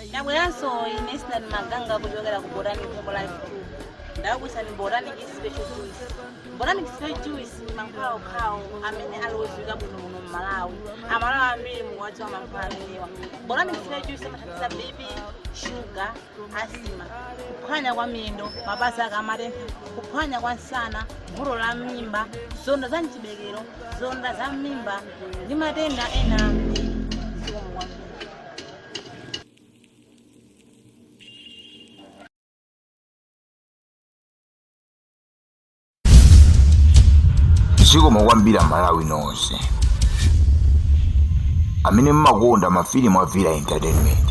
Ndabweranso ine Sinani Maganga kuchokera ku Botanic Herbal Life 2. Ndakubweretserani Botanic Special Juice. Botanic Special Juice ndi mankhwala okhawo amene ali odziwika bwino muno m'Malawi. Amalawi ambiri mukuwadziwa mankhwala amenewa. Botanic Special Juice amathandiza BP, sugar, asthma, kuphwanya kwa miyendo, mapazi akamatentha, kuphwanya kwa msana, vuto la mimba, zonda za mchibekero, zonda za mimba ndi matenda ena ambiri. Zikomo kwambiri. Zikomo kwambiri Amalawi nonse amene mmakonda mafilimu a Villa Entertainment.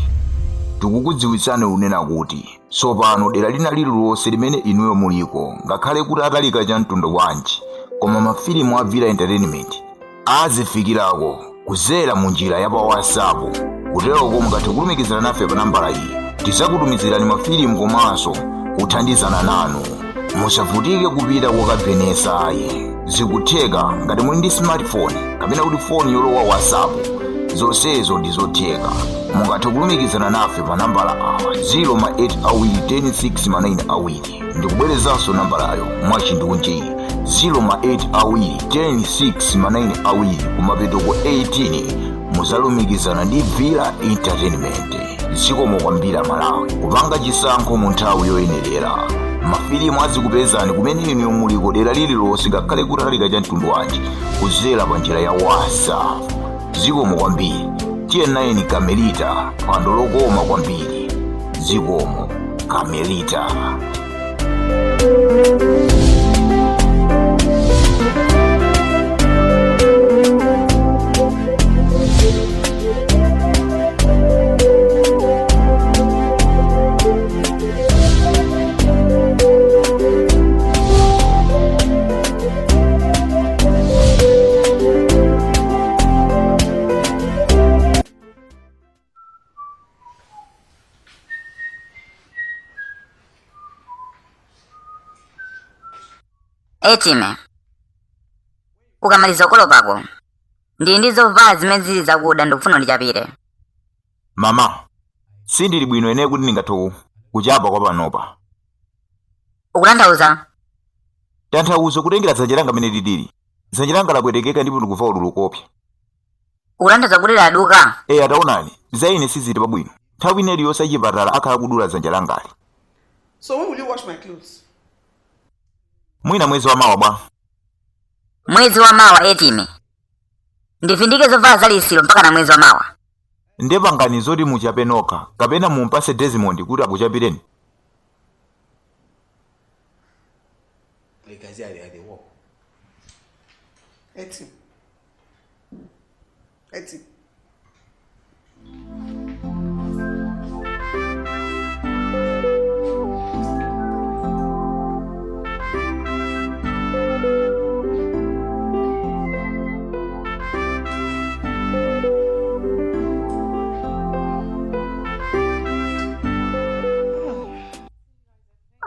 Tikukudziwitsani kunena kuti tsopano dera lina lililonse limene inuyo muliko, ngakhale kuti atalika cha mtundu wanji, koma mafilimu a Villa Entertainment azifikirako kuzera mu njira ya pa WhatsApp. Kuteroko mungathe kulumikizana nafe pa nambala iyi, tizakutumizirani mafilimu komanso kuthandizana nanu. Musavutike kupita kokabenesa ayi, zikutheka ngati muli ndi smartphone kapena kuti foni yolowa WhatsApp, zonsezo ndi zotheka. Mungathe kulumikizana nafe pa nambala awa 0 ma 8 awiri 10 6 ma 9 awiri. Ndikubwerezanso nambalayo mwachindunji 0 ma 8 awiri 10 6 ma 9 awiri kumapeto ku 18 muzalumikizana ndi Villa Entertainment. Zikomo kwambiri Malawi kupanga chisankho mu nthawi yoyenerera. Mafilimu azikupezani kumene inu muliko dera lililonse ngakhale kutalika cha mtundu wanji kuzera pa njira ya WhatsApp. Zikomo kwambiri. Tiye 9 Kamelita, phwando lokoma kwambiri. Zikomo Kamelita. Etime, ukamaliza kukolopako ndili ndi zovala zimene zili zakuda, ndikufuna undichapire. Mama, sindili bwino ine kuti ndingathe kuchapa kwa panopa. Ukutanthauza? Tanthauzo kutengera dzanja langa mene lilili. Dzanja langa lapwetekeka ndipo ndikumva ululu koopsa. Ukutanthauza kuti laduka? Eya, taonani, za ine sizili pabwino. Nthawi ina iliyonse achipatala akhala kudula dzanja langali. So when will you wash my clothes? Mwina mwezi wa mawa bwa. Mwezi wa mawa? Etime, ndivindike zovala za lisilo mpaka na mwezi wa mawa? Ndiye pangani zoti muchape nokha kapena mumpase Desmond kuti akuchapireni. You can see how they work. Eti. Eti.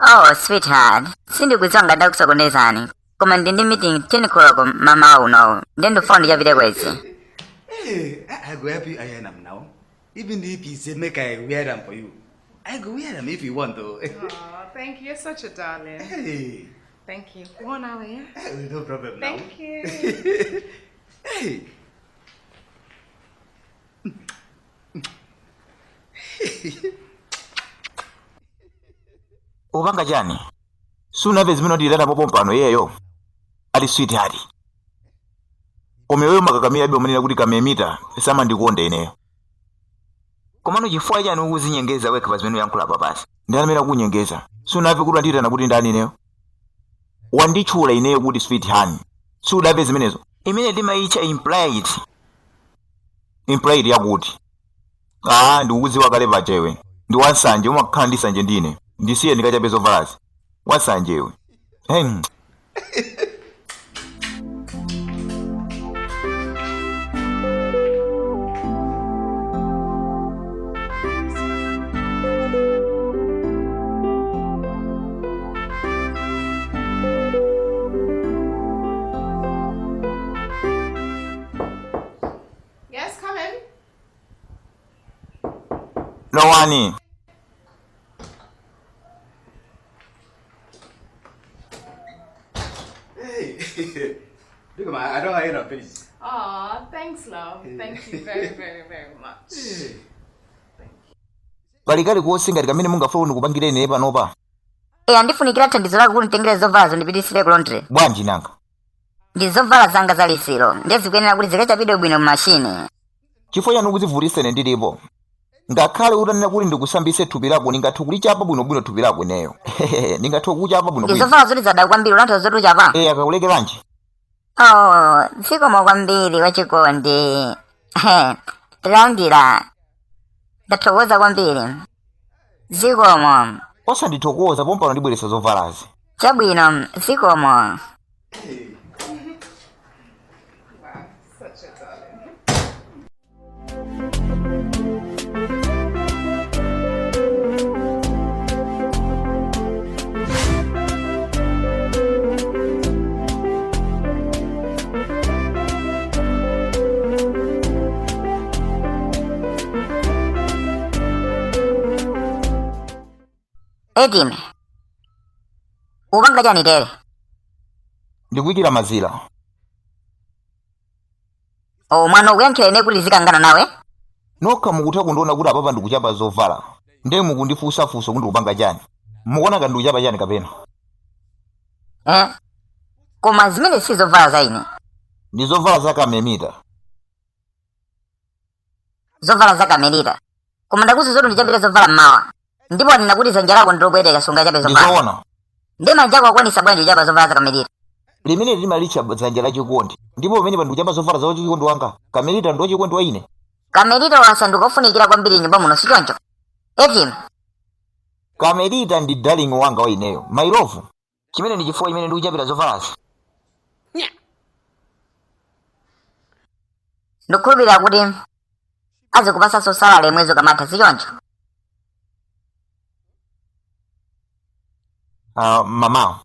Oh sweetheart, sindikudziwa ngati ndakusokonezani, koma ndi ndi meeting 10 koloko mamawa unowu, ndiye ndikufuna undichapire kwezi. Hey, I go help you iron am now. Even if you say make I wear am for you, I go wear am if you want though. Aw, thank you. You're such a darling. Hey. Thank you. 1 hour, yeah? Hey, no problem now. Thank you. Hey. Upanga chani? Sunamve zimene wandiyitana pompano iyeyo? Ati sweetheart. Koma iweyo makakamira abe umanena kuti Kamemita samandikonda ineyo. Komano chifukwa chani ukuzinyengeza wekha pa zimene uyankhula papasi? Ndani amene akunyengeza? Sunamve kuti wandiyitana kuti ndani ineyo? Wanditchula ineyo kuti sweet honey. Sudamve zimenezo? Imene timayitcha implied. Implied yakuti ndikukudziwa kale paja iwe. Ndi wansanje, umakhala ndi nsanje ndine. Ndisiye ndikachape zovalazi. Wansanje iwe. Hey. Yes, come in. Lowani. Hey, look at my, I don't iron am finish. Aw, thanks, love. Thank you very, very, very much. Palikali kuwonse ngati kamene mungafune ndikupangireni ine panopa. Eya, ndifunikira thandizo lako kuti nditengere zovalazo ndipitisire ku laundry. Bwanji nanga? Ndi zovala zanga za lisiro, ndiye zikuyenera kuti zikachapidwe bwino m'mashini. Chifukwa chani ukuzivutitsa ine ndilipo? Ngakhale utanena kuti ndikusambitse thupi lako, ndingathe kulichapa bwinobwino thupi lako ineyo. Ndingathe kukuchapa Ndi bwinobwino. zovala zoti zada kwambiri, ulanthauza zoti uchapa? Eya, kakulekeranji? Oh, zikomo kwambiri wachikondi. Tilandira. Ndathokoza kwambiri. Zikomo. Osandithokoza, pompano ndibweretsa zovalazi. Chabwino, zikomo. Wow, such a darling. Etime. Upanga chani tere? Ndikuyikira mazira. Oh, mwana ukuyankhira ine kuti zikangana nawe? Nokha mukutha kundiona kuti apapa ndikuchapa zovala. Ndiye mukundifunsafunsa kuti ndikupanga chani. Mukuona ngati ndikuchapa chani kapena? Eh? Koma zimene si zovala za ine. Ndi zovala za Kamelita. Zovala za Kamelita. Koma ndakuuza zoti ndichapire zovala mmawa. Ndipo wanena kuti dzanja lako ndilopweteka sungachape Ndi zovala. zoona. Ndiye manja ako akwanitsa bwanji kuchapa zovala za Kamelita? Limene limalitcha dzanja la chikondi. Ndipo pamene ndikuchapa zovala za wachikondi wanga, Kamelita ndi wachikondi wa ine. Kamelita wasanduka ofunikira kwambiri nyumba muno, si choncho? Etime. Kamelita ndi darling wanga wa ineyo. My love. Chimene ndi chifukwa chimene ndikuchapira zovalazi. Ndikukhulupirira kuti azikupatsanso salale mwezi ukamatha, si choncho? Mama,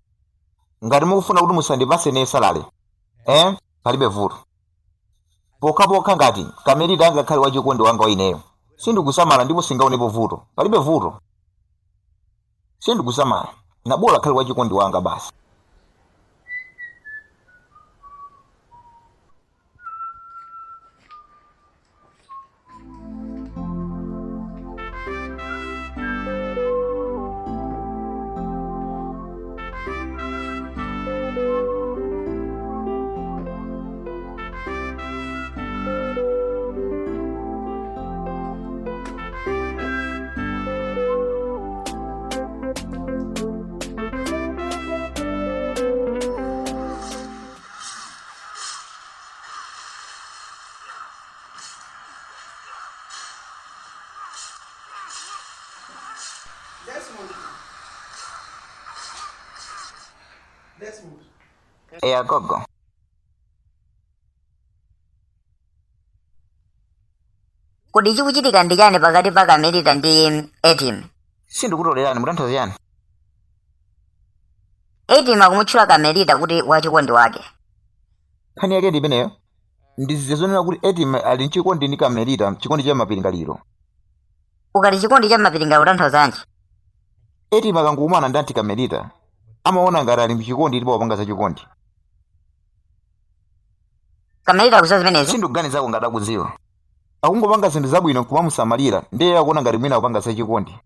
ngati mukufuna kuti musandipase ine salale, eh, palibe vuto. Pokhapokha ngati Kamelita angakhale wachikondi wanga wa ineyo, sindikusamala ndipo singaonepo vuto. Palibe vuto, sindikusamala, nabola akhale wachikondi wanga basi. Desmond. Desmond. Eya gogo. Kodi chikuchitika ndi chani pakati pa Kamelita ndi Etime? Sindikutolerani, mutanthauza chani? Etime akumutchula Kamelita kuti wachikondi wake. Nkhani yake ndi imeneyo. Ndizize zonena kuti Etime ali mchikondi ndi Kamelita, chikondi cha mapiringaliro. Ukati chikondi cha mapiringaliro utanthauzanji? Etime akangokumana ndi anti Kamelita, amaona ngati ali mchikondi ndipo wapanga za chikondi. Kamelita akudziwa zimenezi? Sindikuganizako ngati akudziwa. Akungopanga zinthu zabwino nkumamusamalira, ndiye akuona ngati mwina akupanga za chikondi.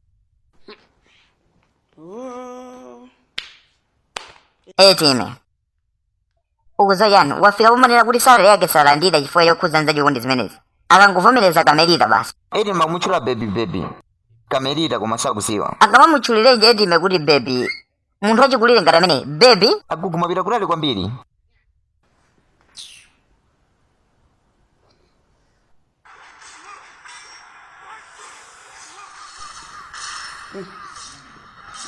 Oh. Etime. Ukudziwa chani? Wafika pomanena kuti salary yake salandira chifukwa chokhudzana za chikondi zimenezi. Akangovomereza Kamelita basi. Etime akumutchula baby baby Kamelita, koma sakudziwa. Angamamutchulirenji Etime kuti baby? Munthu wachikulire ngati amene baby? Agugu, mwapita kutali kwambiri.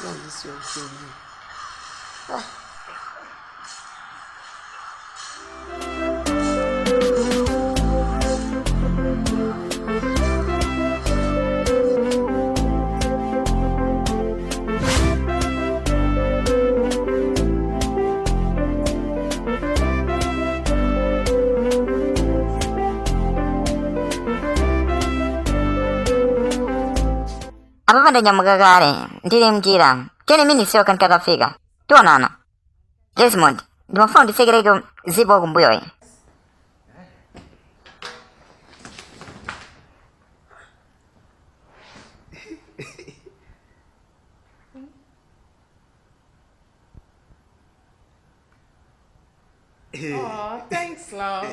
What's this your thing? Ah. Apapa ndanyamuka kale, ndili mnjira. 10 minutes yokha nkatafika. Tionana. Desmond, ndimafuna unditsekereko zipo kumbuyoyi. Aw, thanks, love.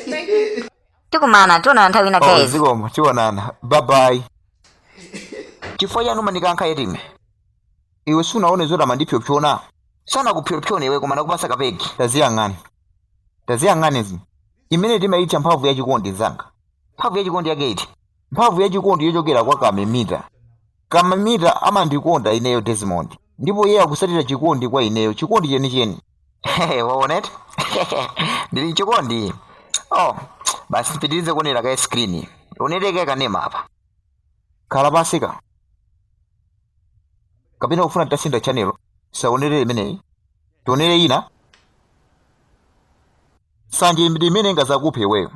Thank you. Tikumana, tionana nthawi ina Oh, guys. zikomo, tionana. Bye bye. Chifukwa chani umandikankha Etime? Iwe sunaone zoti amandipyopyona. Sanakupyopyone iwe koma nakupasa kapegi. Taziyang'ane. Taziyang'ane zi. Imene timayitcha mphamvu yachikondi zanga. Mphamvu yachikondi yake iti? Mphamvu yachikondi yochokera kwa Kamemita. Kamemita amandikonda ineyo Desmond. Ndipo iye akusatira chikondi kwa ineyo, chikondi chenicheni. Waona eti? Ndili chikondi. Oh, basi tipitirize kuonera ka screen. Unereke kanema apa. Khala pansi ka. Kapena ufuna titasintha channel. Saonere imeneyi. Tionere ina. Sanje ndi imene ingazakuphe iweyo.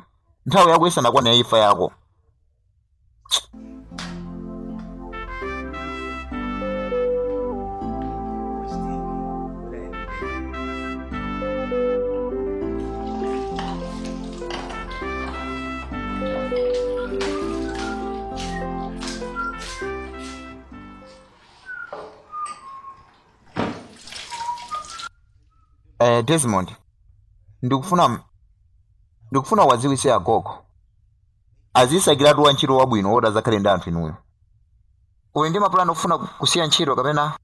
Nthawi yako isanakwane ya imfa yako. Desmond, ndikufuna wadziwitse agogo azisakiratu wantchito wabwino woti azakhale ndi anthu inuyo. Uli ndi mapulani ofuna kusiya ntchito kapena?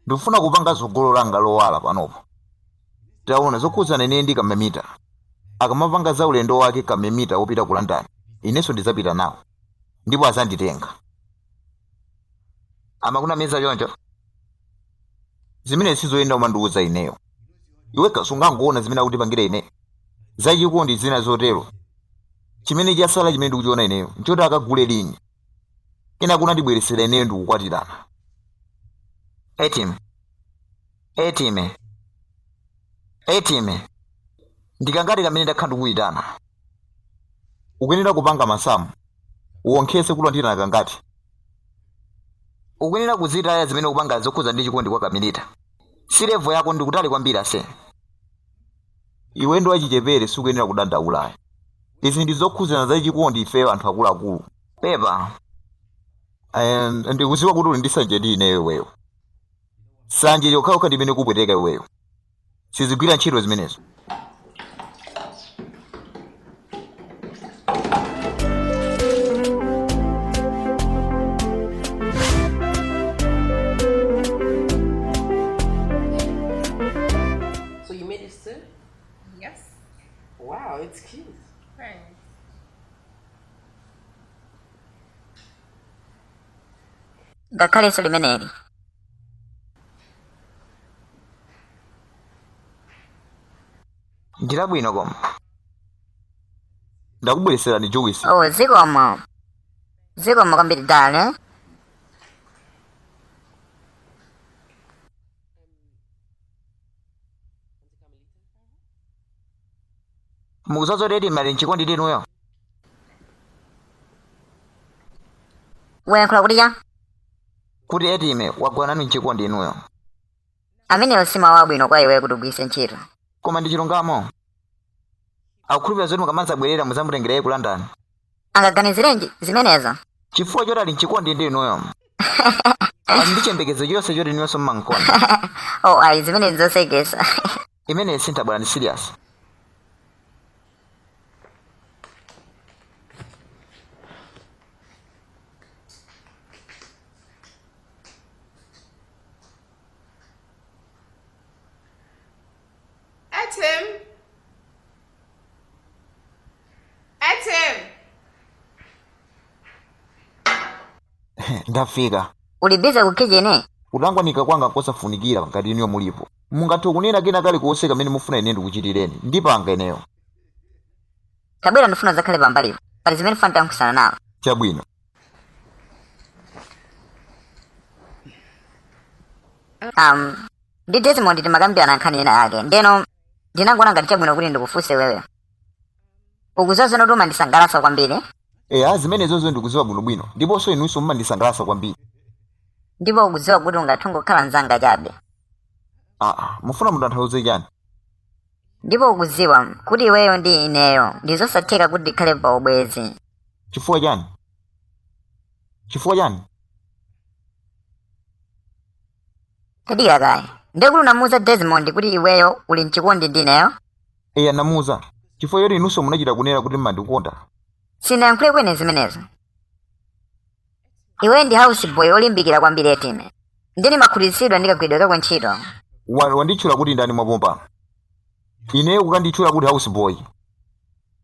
Ndikufuna kupanga tsogolo langa lowala panopo. Taona zokhudzana ine ndi Kamemita. Akamapanga za ulendo wake Kamemita wopita ku London, inenso ndidzapita nawo ndipo azanditenga. Amakunamiza choncho? Zimene sizoyenda umandiwuza ineyo. Iwe sungangoona zimene akutipangira ine zachikondi zina zotero. Chimene chasala chimene ndikuchiona ineyo nchoti akagule lingi kena kunandibweresera ineyo ndikukwatirana. Etime, Etime, Etime, ndikangati kamene ndakhala ndikuyitana. Ukuyenera kupanga masamu uwonkhese kuti wandiyitana kangati. Ukuyenera kuzitaya zimene ukupanga zokhudza ndi chikondi kwa Kamilita. Si level yako, ndikutali kwambiri ase. Iwe ndi wachichepere, sikuyenera kudandaulayo. Izi ndi zokhudzana za chikondi, ifeyo anthu akuluakulu. Pepa, ndikudziwa kuti uli ndi sanje ndi ineyo iweyo. Sanje yokhayokha ndimene kupweteka iweyo. Sizigwira ntchito zimenezo. So you made this too? Yes. Wow, it's cute. Thanks. Ngakhalenso limeneli. Ndilabwino koma. Ndakubwereserani juice. Oh, zikomo. Zikomo kwambiri dale. Mukudziwa zoti Etime ali mchikondi ndi inuyo? Wayankhula kuti cha? Kuti Etime wagwa nanu mchikondi inuyo. Amenewo si mawu abwino kwa iwe kuti ugwiritse ntchito. Koma ndi chilungamo. Akukhulupirira zoti mukamadzabwerera mudzamutengera iye ku London. Angaganizirenji zimenezo? Chifukwa choti ali mchikondi ndi inuyo. Ali ndi chiyembekezo chonse choti inuyonso mmankonda. Oh, ayi, zimenezi zosekesa. Imeneyi sinthabwala, ndi serious. Etim! Etim! Ndafika. Uli busy ku kitchen? Kutangwanika kwanga kosafunikira ngati inuyo mulipo. Mungathe kunena kena kalikonse kamene mufuna ine ndikuchitireni. Ndipanga ineyo. Tabwera, ndifuna zakhale pambalipo. Pali zimene ndifuna nditankhusana nawe. Chabwino. Ndi Desmond timakambirana nkhani ina yake. Ndeno ndinangoona ngati chabwino kuti ndikufunse wewe. Ukudziwa zoti umandisangalatsa kwambiri. Eya, zimenezozo ndikuziwa bwinobwino, ndiponso inunso mumandisangalatsa kwambiri. Ndipo ukudziwa kuti ungathe kungokhala mzanga chabe. Aa, mufuna mutanthauze chani? Ndipo ukudziwa kuti iweyo ndi ineyo ndizosatheka kuti tikhale pa ubwenzi. Chifukwa chani? Chifukwa chani? Tadikira kaye, ndiye kuti unamuuza Desmond kuti iweyo uli mchikondi ndi ineyo? Eya, namuuza, chifukwa choti inunso munachita kunena kuti mmandikonda. Sinayankhule kwene zimenezo. Iweyo ndi house boy olimbikira kwambiri etime, ndiye ndimakhutitsidwa ndi kagwiridwe kako ntchito. Wanditchula kuti ndani mwapompano? Ineyo kukanditchula kuti house boy?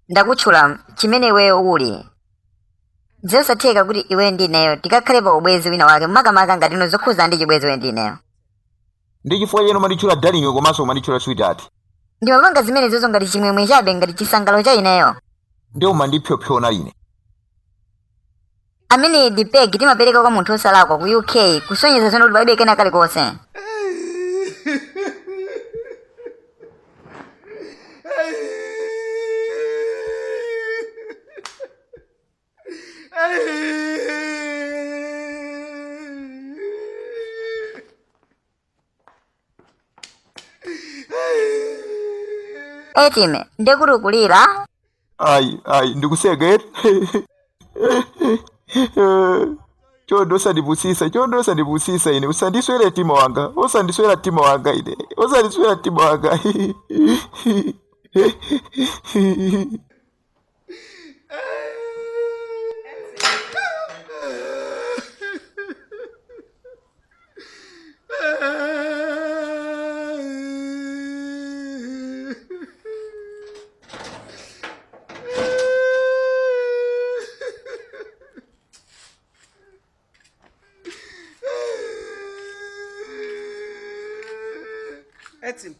Ndakutchula chimene iweyo uli. Zosatheka kuti iweyo ndi ineyo tikakhale pa ubwenzi wina wake, makamaka ngati ino zokhuza ndi chibwenzi iweyo ndi ineyo. Ndi chifukwa chani umanditchula darling komanso umanditchula sweetheart? Ndimapanga zimenezozo ngati chimwemwe chabe, ngati chisangalalo cha ineyo. Ndiye umandipyopyona ine. Amene ndi peg timapereka kwa munthu osalakwa ku UK kusonyeza zona kuti palibe kena kalikonse. Etime, ndekuti ukulira? Ayi, ayi, ndikuseka eti. Chonde osandipusisa, chonde osandipusisa ine, usandiswere mtima wanga, osandiswera mtima wanga ine, osandiswera mtima wanga. Etim.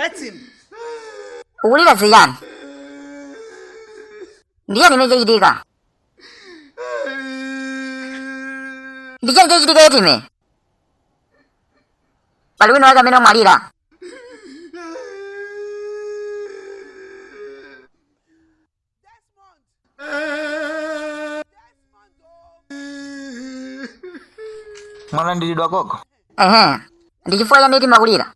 Etim. Ukulira ziyani? Ndi chani chimene chachitika? Ndi chani chachitika etime? Pali wina wake amene wamwalira? Mwalandiridwa gogo. Ehe, ndi chifukwa chani etime akulira?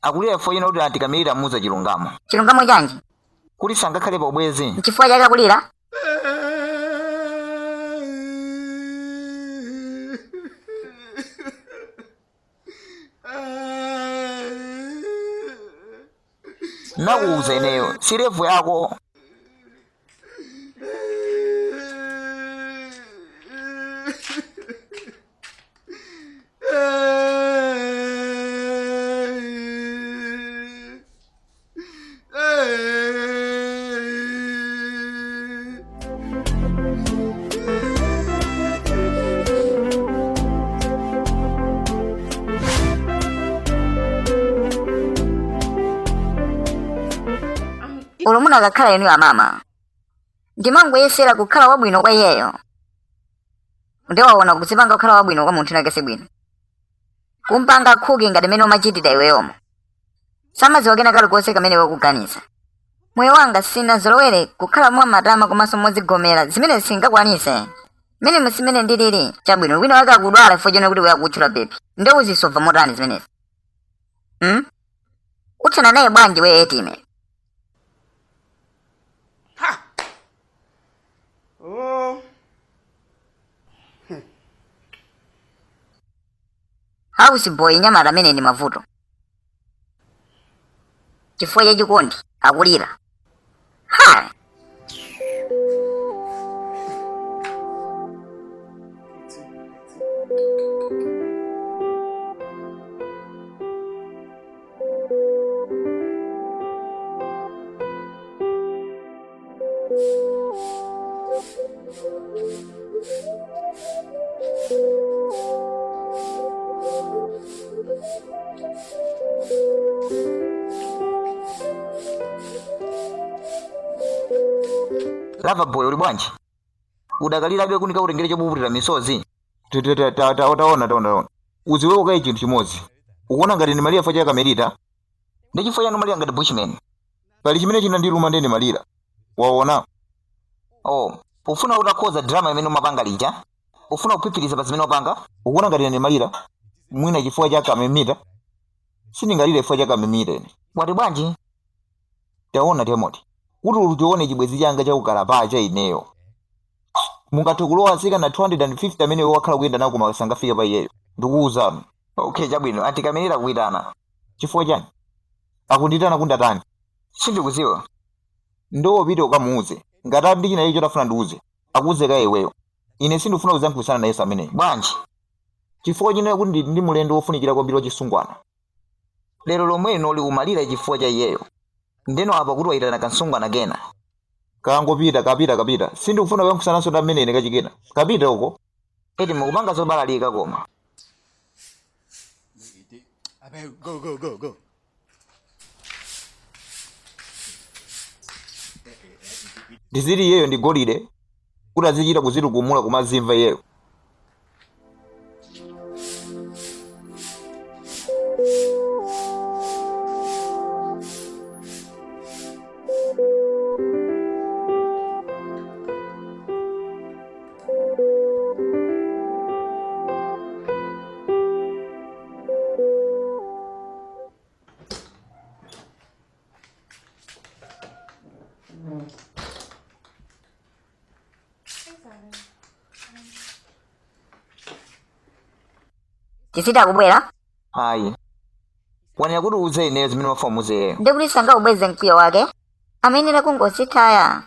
Akulira chifukwa china kuti antikamirira amuuza chilungamo. Chilungamo chanji? Kuti sangakhale pa ubwenzi. Nchifukwa chake akulira? Nakuuza ineyo, si level yako. Ulo munakakhala inuyo amama, ndimangoyesera kukhala wabwino kwa iyeyo. Ndiwaona kudzipanga kukhala wabwino kwa munthu nake sibwino, kumpanga khuki ngati mmene umachitira iweyomo. Samadziwa kena kalikonse kamene iwe ukuganiza. Moyo wanga sinazolowere kukhala mwa matama komanso modzigomera, zimene singakwanise mmene musimene ndilili. Chabwino, wina wake akudwala chifukwa chone kuti iwe akutchula baby, nde uzisova motani zimenezi? Uthana naye bwanji we etime? Ha! Oh. House boy nyamata amene ndi mavuto chifukwa cha chikondi akulira. Ha! Lava boy, uli bwanji? Udakalirabe kuti ndikakutengere chopuputira misozi? Taona, taona, taona. Udziweko kayi chinthu chimodzi. Ukuona ngati ndimalira chifukwa cha Kamerita? Ndi chifukwa chani umalira ngati bushman? Pali chimene chinandiluma ndene malira. Waona? Oh, ufuna utakhoza drama imene umapanga lija? Ufuna kuphiphiriza pa zimene wapanga? Ukuona ngati ine malira? Mwina chifukwa cha kamemita? Sindingalire chifukwa cha kamemita ine. Wati bwanji? Taona Timothy, kuti utione chibwenzi changa cha ukalapa cha ineyo. Mungathe kulowa atsikana 250 amene wakhala kuyenda nawo koma sangafike pa iyeyo. Ndikuwuzani. Okay, chabwino, antikamirira kuyitana. Chifukwa chani? Akunditana kundatani? Sindikudziwa. Ndowopita ukamuuze. Ngati ali ndi china icho tafuna ndiuze. Akuuze kaye iweyo. Ine sindifuna kuyankhulana naye ameneyo. Bwanji? Chifukwa chinayo kuti ndili ndi mulendo wofunikira kwambiri wachisungwana. Lero lomweno likumalira chifukwa cha iyeyo. Ndeno apa kuti wayitana kansungwana kena. Kangopita kapita kapita. Sindikufuna kuyankhulananso ndi amene ine kachikena. Kapita uko. Eti mukupanga zobalalika koma. Abeg, go, go, go, go. Ndiziti iyeyo ndi golide kuti azichita kuzitukumula kumazimva iyeyo. Tisita kubwera? Ayi. Wanena kuti uuze ineyo zimene wafuna umuuze iyeyo. Ndikuti sangakubweze mkwiyo wake. Amayenera kungozitaya.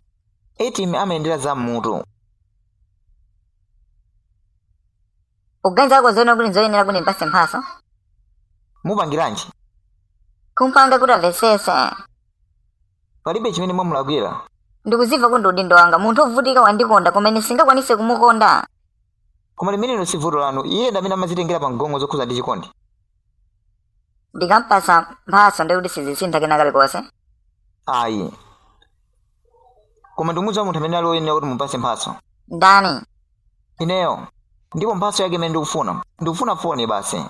Etimi amayendera za mmutu. Kuganiza kwako zoona kuti nzoyenera kuti mpase mphaso. Mupangiranji? Kumpanga kuti amvetsetse. Palibe chimene mwamulakwira. Ndikuzimva kuti ndi udindo wanga munthu wovutika wandikonda koma ine singakwanise kumukonda. Koma limenelo si vuto lanu, iye ndi amene amazitengera pa mgongo zokhuza ndi chikondi. Ndikampasa mphaso ndikuti sizisintha kena kalikonse. Ayi. Koma ndikumudziwa munthu amene ali woyenera kuti mupase mphatso. Ndani? Ineyo. Ndipo mphatso yake imene ndikufuna. Ndikufuna foni basi.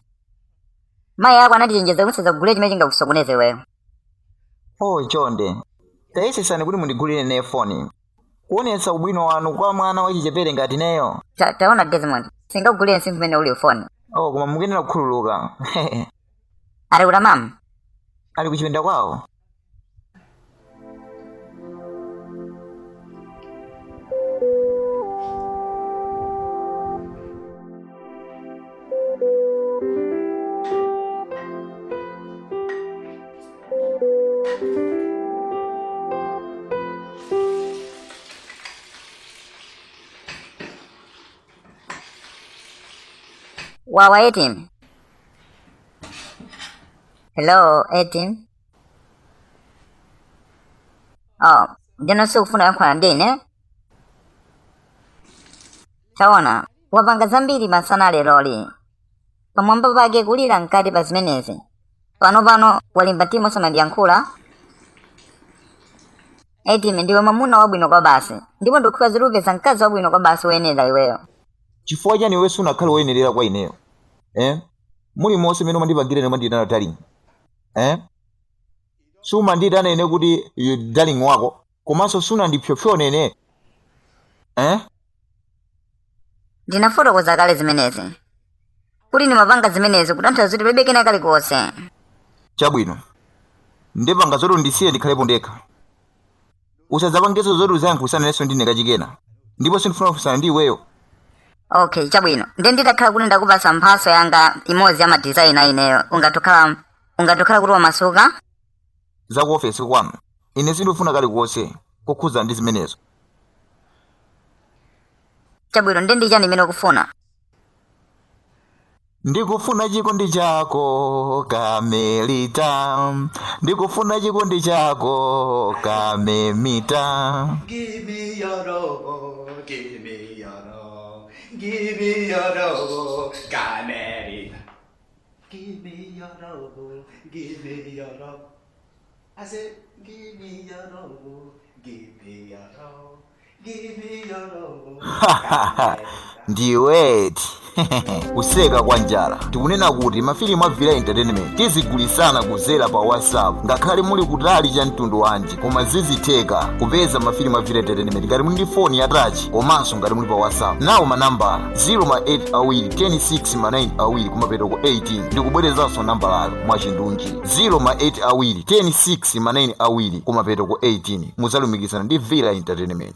Mayi ako anatichenjeza kuti usadzagule chimene chingakusokoneze iweyo. Oh, chonde. Tayesesani kuti mundigulire ineyo foni. Kuonetsa ubwino wanu kwa mwana wachichepere ngati ineyo. Taona Desmond, singakugulire msinkhu umene uli ufoni. Oh, koma mukuyenera kukhululuka. Ali kuti mama? Ali kuchipinda kwawo. Wawa Etim. Hello, Etim. Oh, ndino sikufuna yankhula ndine? Taona, wapanga zambiri masana leroli. Pamwamba pake kulira mkati pa zimenezi. Pano pano walimba timu osamandiyankhula. Etim, ndiwe mwamuna wabwino kwa basi. Ndipo ndikhuwa zilupeza mkazi wabwino kwa basi woyenera iweyo. Chifukwa chani iwe sunakhale woyenerera kwa ineyo? Eh? Muli monse mmene umandipangira ine umandiyitana darling. Eh? Sumandiyitana ine kuti you darling wako, komanso sunandipyopyone ine. Eh? Ndinafotokoza kale zimenezi. Kuti ndimapanga zimenezi kutanthauza kuti palibe kena kalikonse. Chabwino. Ndipanga zoti undisiye ndikhalepo ndekha. Usadzapangenso zoti uzayankhulane nenso ndine kachikena. Ndipo sindifuna kufunsana ndi iweyo. Okay, chabwino. Ndiye nditakhala kuti ndakupasa mphaso yanga imodzi ya madizaini ineyo. Ungatokhala kuti wamasuka? Za ku ofesi kwanu. Ine sindifuna kalikonse kokhuza ndi zimenezo. Chabwino, ndiye ndi chani imene ukufuna? Ndikufuna chikondi chako kamelita. Ndikufuna chikondi chako kamemita. Give me your love, give me your love, give me your love, Carmelita. Give me your love, give me your love. I said, give me your love, give me your love, give me your love, Carmelita. Ndiweti. Kuseka kwa njala. Tikunena kuti mafilimu a Villa Entertainment tizigulisana kuzera pa WhatsApp, ngakhale muli kutali cha mtundu wanji, koma zizitheka kupeza mafilimu a Villa Entertainment ngati muli ndi foni ya touch komanso ngati muli pa WhatsApp. Nawo manambala 0 ma 8 awiri 10 6 ma 9 awiri kumapeto 18. Ndikubwerezanso nambalayo mwachindunji: 0 ma 8 awiri 10 6 ma 9 awiri kumapeto 18. Muzalumikizana ndi Villa Entertainment.